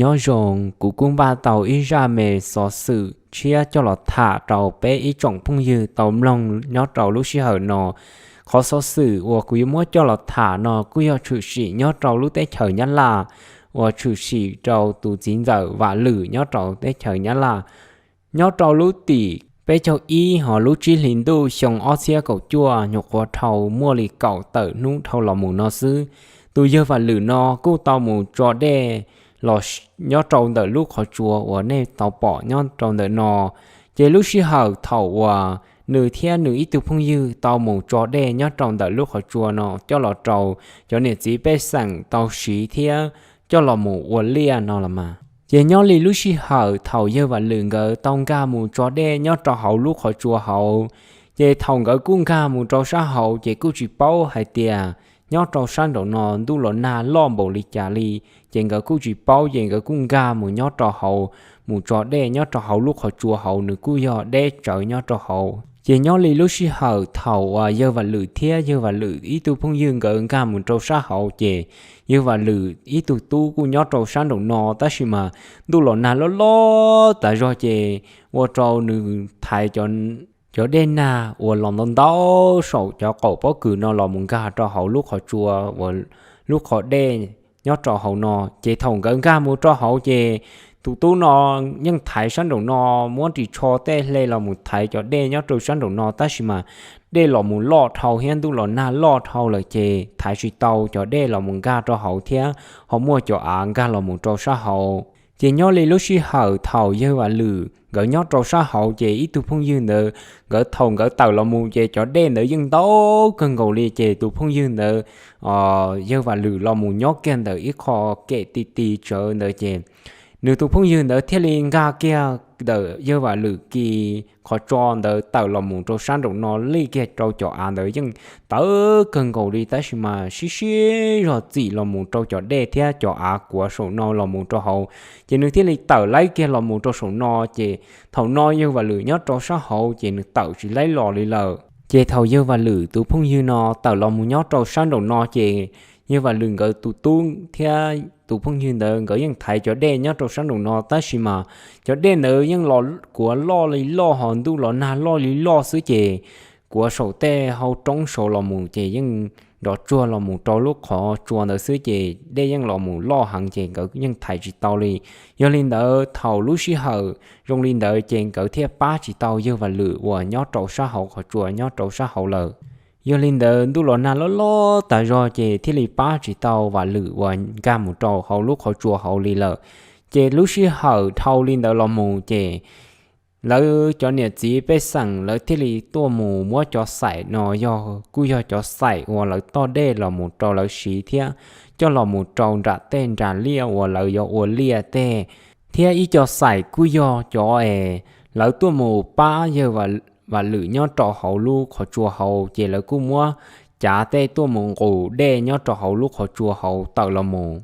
Nyob zoo, kuv kuj npaj tau ib zaj me xov xwm tshiab coj los tham rau peb ib tsoom phooj ywg tau mloog nyob rau lub sij hawm no. Qhov xov xwm uas kuv yuav muab coj los tham no kuj yog tshwm sim nyob rau lub teb chaws Nyab Laj, uas tshwm sim rau tus txiv ntxawm Vam Lwm nyob rau teb chaws Nyab Laj. Nyob rau lub tim peb caug ib hos lub tsib hlis ntuj xyoo ob txhiab kaum cuaj, nyuam qhuav dhau muaj li kaum tawm hnub dhau los mus no xwb, tus yawg Vam Lwm no kuj tau mus tso dej los nyob rau ntawm lub qhov tsua uas nej tau pom nyob rau ntawm no. Ces lub sij hawm thaum uas nws thiab nws ib tug phooj ywg tau mus tso dej nyob rau ntawm lub qhov tsua no coj los rau cov niam txiv pej xeem tau siv thiab coj los mus ua liaj no los mas. Ces nyob li lub sij hawm thaum yawg Vam Lwm nkawd tau nkag mus tso dej nyob rau hauv lub qhov tsua hauv, ces thaum nkawd kuj nkag mus rau sab hauv ces kuj tsis paub hais tias nyob rau sab nraum no ntuj los nag loj npaum li cas li, ces nkawd kuj tsis paub ces nkawd kuj nkag mus nyob rau hauv, mus tso dej nyob rau hauv lub qhov tsua hauv, nws kuj yog deb tsawv nyob rau hauv. Ces nyob li lub sij hawm thaum uas yawg Vam Lwm thiab yawg Vam Lwm ib tug phooj ywg nkawd nkag mus rau sab hauv ces yawg Vam Lwm ib tug tub kuj nyob rau sab nraum no, tab sis mas ntuj los nag loj loj tas zog ces ua rau nws thaiv cov dej nag uas los ntau ntau saum cov qaum pob kws no los mus nkag rau hauv lub qhov tsua uas lub qhov dej nyob rau hauv no. Ces thaum nkawd nkag mus rau hauv ces tus tub no yeej thaiv sab nraum no, muab ris tsho tej hle los mus thaiv cov dej nyob rau sab nraum no, tab sis mas dej los mus loj dhau thiab ntuj los nag loj dhau lawm ces thaiv tsis tau cov dej los mus nkag rau hauv thiab ho muaj cov av nkag los mus rau sab hauv. Ces nyob li lub sij hawm thaum yawg Vam Lwm nkawd nyob rau sab hauv ces ib tug phooj ywg ntawd nkawd thaum nkawd tawm los mus ces cov dej ntawd yeej ntau kawg nkaus li, ces tus phooj ywg ntawd yawg Vam Lwm los mus nyob kiag ntawm ib qho kem ti ti tsawv ntawd ces nws tus phooj ywg ntawd thiaj li nkag kiag ntawm yawg Vam Lwm kis qhov tso ntawd tawm los mus rau sab nraum no, lij kiag rau cov av ntawd yeej tawv kawg nkaus li, tab sis mas sib sib zog txim los mus rau cov dej thiab cov av kuav saum no los mus rau hauv. Ces nws thiaj li tawm laib kiag los mus rau saum no, ces thaum no yawg Vam Lwm nyob rau sab hauv ces nws tawm tsis laib los li lawm. Ces thaum yawg Vam Lwm tus phooj ywg no tawm los mus nyob rau sab nraum no ces yawg Vam Lwm nkawd tus tub thiab tus phooj ywg ntawd nkawd yeej thaiv cov dej nyob rau sab nraum no, tab sis mas cov dej ntawd yeej los kuav loj li loj ho ntuj los nag loj li loj xwb, ces kuav saum tej hau roob saud los mus ces yeej nrov tsuag los mus rau lub qhov tsua ntawd xwb, ces dej yeej los mus loj heev ces nkawd yeej thaiv tsis tau li. Yog li ntawd thaum lub sij hawm zoo li ntawd ces nkawd thiaj pab tsis tau yawg Vam Lwm uas nyob rau sab hauv qhov tsua nyob rau sab hauv lawm. Yog li ntawd ntuj los nag loj loj tas zog ces thiaj li pab tsis tau Vam Lwm uas nkag mus rau hauv lub qhov tsua hauv li lawm. Ces lub sij hawm dhau li ntawd los mus ces lawv cov niam txiv pej xeem lawv thiaj li tuaj mus muab cov xaim no yog kuj yog cov xaim uas lawv toj dej los mus rau lawv siv thiab coj los mus rau nram tej nras liaj uas lawv yuav ua liaj tej, thiab ib co xaim kuj yog cov es lawv tuaj mus pab yawg Vam Lwm nyob rau hauv lub qhov tsua hauv, ces lawv kuj muab cav tej tuaj mus nqus dej nyob rau hauv lub qhov tsua hauv tawm los mus.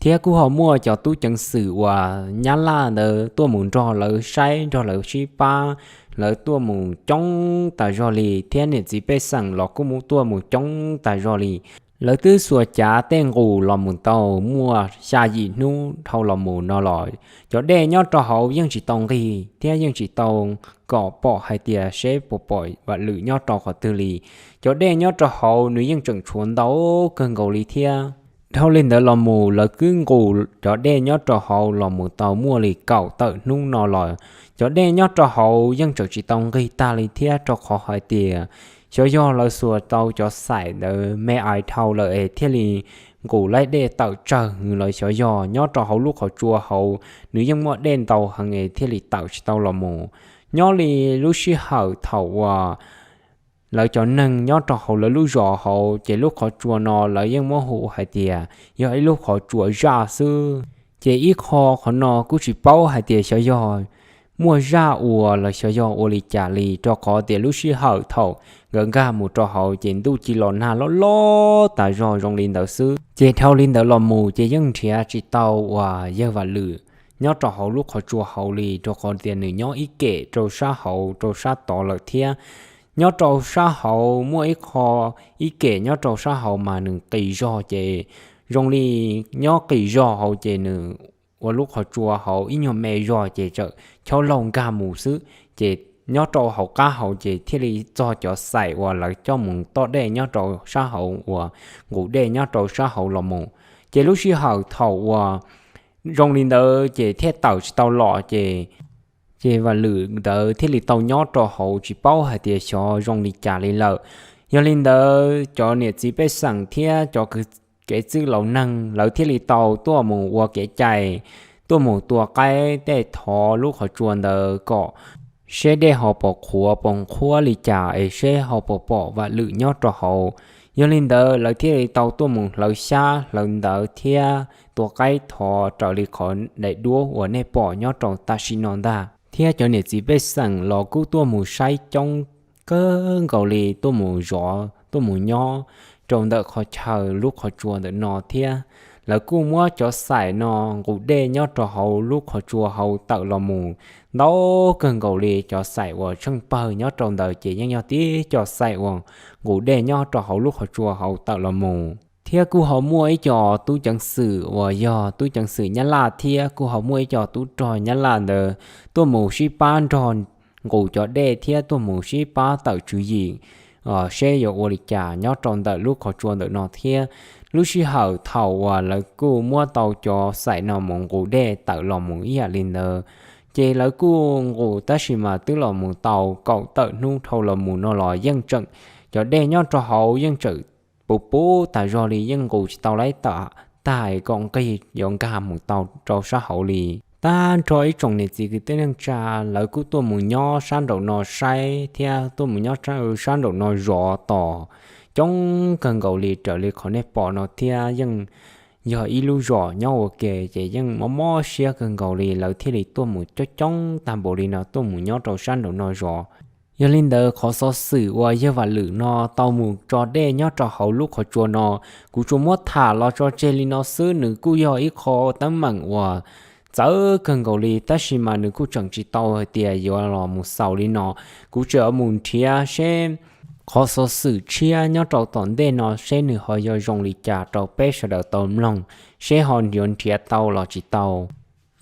Thiab kuj ho muaj cov tub ceev xwm uas Nyab Laj ntawd tuaj mus nrog lawv saib nrog lawv sib pab, lawv tuaj mus coob tas zog li, thiab niam txiv pej xeem los kuj mus tuaj mus coob tas zog li. Lawv twb xuas cav tej nqus los mus tau muaj xya yim hnub dhau los mus no los cov dej nyob rau hauv yeej tsis tau nqig thiab yeej tsis tau kom pom hais tias seb puas pom Vam Lwm nyob rau qhov twg li. Cov dej nyob rau hauv nws yeej tseem tshuav ntau kawg nkaus li thiab. Dhau li ntawd los mus lawv twb nqus cov dej nyob rau hauv los mus tau muaj li kaum tawm hnub no los cov dej nyob rau hauv yeej tseem tsis tau nqig tag li thiab, rau qhov hais tias xyov yog lawv xuas tau cov xaim ntawd me ais dhau lawm es thiaj li nqus laib dej tawm tsawg hwv los xyov yog nyob rau hauv lub qhov tsua hauv nws yeej muaj dej ntau heev es thiaj li tawm tsis tau los mus. Nyob li lub sij hawm thaum uas lawv cov neeg nyob rau hauv lawv lub zos hauv ces lub qhov tsua no lawv yeej muab hu hais tias yog ib lub qhov tsua zaj xwb. Ces ib qho qhov no kuj tsis paub hais tias xyov yog muaj zaj ua los xyov yog ua li cas li, rau qhov tias lub sij hawm thaum nkawd nkag mus rau hauv ces ntuj ci los nag loj loj tas zog zoo li ntawd xwb. Ces dhau li ntawd los mus ces yeej nrhiav tsis tau uas yawg Vam Lwm nyob rau hauv lub qhov tsua hauv li, rau qhov tias nws nyob ib kem rau sab hauv rau sab tod lawm thiab. Nyob rau sab hauv muaj ib qho, ib kem nyob rau sab hauv mas nws qis zog ces zoo li nyob qis zog hauv ces nws ua lub qhov tsua hauv ib nyuag me zog ces txawm chob laug nkag mus xwb, ces nyob rau hauv qab hauv ces thiaj li txog cov xaim uas lawv coj mus toj dej nyob rau sab hauv uas nqus dej nyob rau sab hauv los mus. Ces lub sij hawm thaum uas zoo li ntawd ces thiaj tawm tsis tau los ces ces Vam Lwm ntawd thiaj li tau nyob rau hauv tsis paub hais tias xyov zoo li cas li lawm. Yog li ntawd cov niam txiv pej xeem thiab cov kwv, kev txwj laus neeg lawv thiaj li tau tuaj mus ua kev cai, tuaj mus tua qaib tej thov lub qhov tsua ntawd kom seb dej ho pom qhuav pom qhuav li cas es seb ho pom pom Vam Lwm nyob rau hauv. Yog li ntawd lawv thiaj li tau tuaj mus hlawv xyab hlawv ntawv thiab tua qaib thov raws li qhov daim duab uas nej pom nyob rau tam sim no ntag. Thiab cov niam txiv pej xeem los kuj tuaj mus saib coob kawg nkaus li, tuaj mus zov tuaj mus nyob rau ntawm qhov chaw lub qhov tsua ntawm no thiab. Lawv kuj muab cov xaim no nqus dej nyob rau hauv lub qhov tsua hauv tawm los mus ntau kawg nkaus li. Cov xaim uas tsheej pawg nyob rau ntawd ces yeej yog tib cov xaim uas nqus dej nyob rau hauv lub qhov tsua hauv tawm los mus. Thiab kuj ho muaj ib co tub ceev xwm uas yog tub ceev xwm Nyab Laj thiab kuj ho muaj ib co tub rog Nyab Laj ntawd tuaj mus sib pab nrog nqus cov dej thiab tuaj mus sib pab tawm tswv yim seb yuav ua li cas nyob rau ntawm lub qhov tsua ntawm no thiab. Lub sij hawm thaum uas lawv kuj muab tau cov xaim no mus nqus dej tawm los mus ib yam li ntawd, ces lawv kuj nqus tab sis mas twb los mus tau kaum tawm hnub dhau los mus no los yeej tseem, cov dej nyob rau hauv yeej tseem puv puv tas zog li, yeej nqus tsis tau laib tawm tag kom nqig yuav nkag mus tau rau sab hauv li. Tag nrho ib tsoom niam txiv kwv tij neej tsa lawv kuj tuaj mus nyob sab nraum no saib thiab tuaj mus nyob sab nraum no zov tos coob kawg nkaus li raws li qhov nej pom no thiab. Yeej yog ib lub zos nyob ua ke ces yeej mob mob siab kawg nkaus li, lawv thiaj li tuaj mus coob coob tag npaum li no tuaj mus nyob rau sab nraum no zov. Yog li ntawd qhov xov xwm uas yawg Vam Lwm no tau mus tso dej nyob rau hauv lub qhov tsua no, kuv tsuas muab tham los tso tseg li no xwb. Nws kuj yog ib qho teeb meem uas txawv kawg nkaus li tab sis mas nws kuj tseem tsis tau hais tias yuav los mus xaus li no. Kuv tseem mus nrhiav seb qhov xov xwm tshiab nyob rau tom ntej no seb nws ho yuav zoo li cas rau peb sawv daws tau mloog, seb ho yuav nrhiav tau los tsis tau.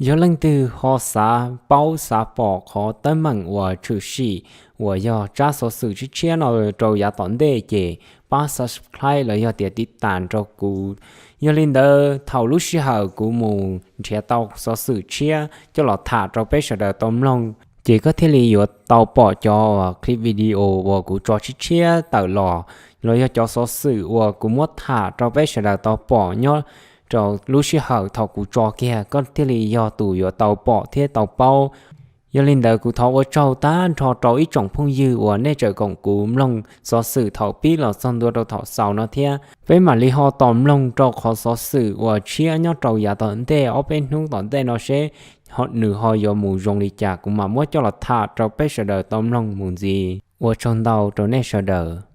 Yog leej twg ho xav paub xav pom qhov teeb meem uas tshwm sim uas yog tsab xov xwm tshiab tshiab no rau yav tom ntej ces pab subscribe los yog tias tiv tas rau kuv. Yog li ntawd thaum lub sij hawm kuv mus nrhiav tau xov xwm tshiab coj los tham rau peb sawv daws tau mloog ces koj thiaj li yuav tau pom cov clip video uas kuv tso tshiab tshiab tawm los, los yog cov xov xwm uas kuv muab tham rau peb sawv daws tau pom nyob rau lub sij hawm thaum kuv tso kiag koj thiaj li yog tus yuav tau pom thiab tau paub. Yog li ntawd kuv thov ua tsaug tag nrho rau ib tsoom phooj ywg uas nej tseem koom kuv mloog xov xwm thaum pib los txog ntua rau thaum xaus no thiab. Peb mam li ho tos mloog rau qhov xov xwm uas tshiab nyob rau yav tom ntej ob peb hnub tom ntej no seb nws ho yuav mus zoo li cas kuv mam muab coj los tham rau peb sawv daws tau mloog mus ntxiv. Ua tsaug ntau rau nej sawv daws.